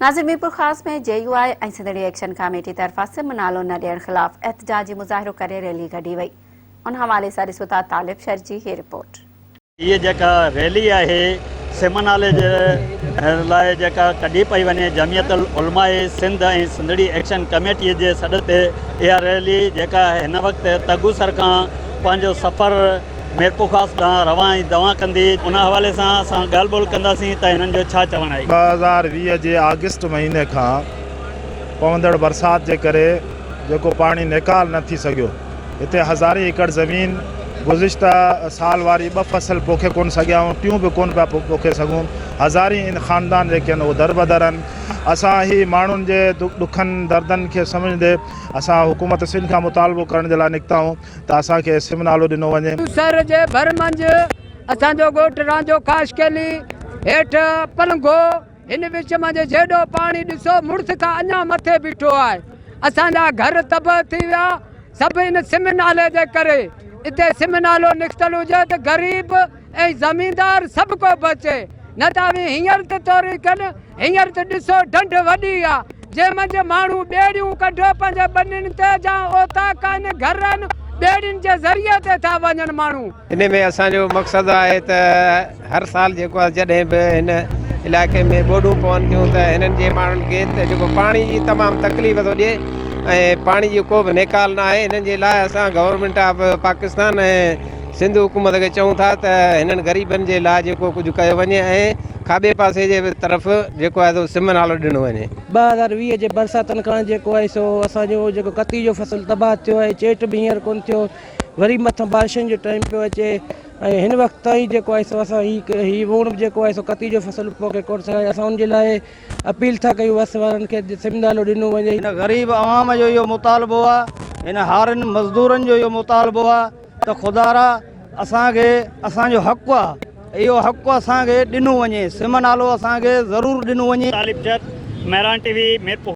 ناظر Mirpurkhas ۾ J U I ۽ Sindhri action committee طرفان سم نالو نه ڏيڻ خلاف احتجاجي مظاهرو ڪري ريلي ڪڍي وئي ان حوالي سان ڏسو ٿا طالب شر جي هي رپورٽ. هيء جيڪا ريلي آهي سم نالي جي لاء جيڪا ڪڍي پئي وڃي جمعيت العلماء سنڌ ۽ سنڌڙي ايڪشن ڪميٽي جي سڏ تي اها ريلي جيڪا هن وقت تگوسر کان پنهنجو سفر ميرپورخاص ڏانهن روان ۽ دوان ڪندي، ان حوالي سان اسان ڳالهه ٻولهه ڪنداسين ته هنن جو ڇا چوڻ آهي. 2020 جي آگسٽ مهيني کان پوندڙ برسات جي ڪري جيڪو پاڻي نيڪال نه ٿي سگهيو هتي هزارين ايڪڙ زمين گذشته سال واري ٻه فصل پوکي ڪونه سگهيا آهيون ٽيون به ڪونه پيا پوکي سگهون هزارين ان خاندان جيڪي آهن اهي دربدر آهن اسان هي ماڻهن جي ڏکن دردن کي سمجهندي اسان حڪومت سنڌ کان مطالبو ڪرڻ جي لاء نڪتا آهيون ته اسان کي سم نالو ڏنو وڃي. سر جي ڀر منجهه اسان جو ڳوٺ رانجهو خاصخيلي هيٺ پلنگهو هن وچ منجهه جيڏو پاڻي ڏسو مڙس کان اڃا مٿي بيٺو آهي اسان جا گهر تباهه ٿي ويا سڀ ان سم نالي جي ڪري اتي سم نالو نڪتل هجي ته غريب ۽ زميندار سڀ ڪو بچي، نه ته اوهين هينئر ته توري ڪن، هينئر ته ڏسو ڍنڍ وڏي آ، جنهن منجهه ماڻهو ٻيڙيون ڪڍيو پنهنجي ٻنين تي جا اوطاق آهن، گهر آهن، ٻيڙين جي ذريعي تي ٿا وڃن ماڻهو. انهي ۾ اسان جو مقصد آهي ته هر سال جيڪو آهي جڏهن به هن علائقي ۾ ٻوڏون پون ٿيون ته هنن جي ماڻهن کي ته جيڪو پاڻي جي تمام تڪليف ٿو ڏئي ۽ پاڻي جو ڪو به نيڪال نه آهي انهن جي لاء اسان گورنمينٽ آف پاڪستان ۽ سنڌ حڪومت کي چئون ٿا ته هنن غريبن جي لاء جيڪو ڪجهه ڪيو وڃي ۽ کاٻي پاسي جي طرف جيڪو آهي سو سم نالو ڏنو وڃي. 2020 جي برساتن کان جيڪو آهي سو اسان جو جيڪو ڪتي جو فصل تباهه ٿيو آهي چيٽ به هينئر ڪونه ٿيو وري مٿان بارشن جو ٽائيم پيو اچي ۽ هن وقت تائين جيڪو آهي سو اسان هي هي ووڻ به جيڪو آهي سو ڪتي جو فصل پوکي ڪونه سگهيا آهيون اسان ان جي لاء اپيل ٿا ڪيون وس وارن کي سم نالو ڏنو وڃي. هن غريب عوام جو اهو مطالبو آهي هن هارين مزدورن جو اهو مطالبو آهي ته خدارا اسان کي اسان جو حق آ اهو حق اسان کي ڏنو وڃي سم نالو اسان کي ضرور ڏنو وڃي. طالب جت، مهراڻ ٽي وي، ميرپور.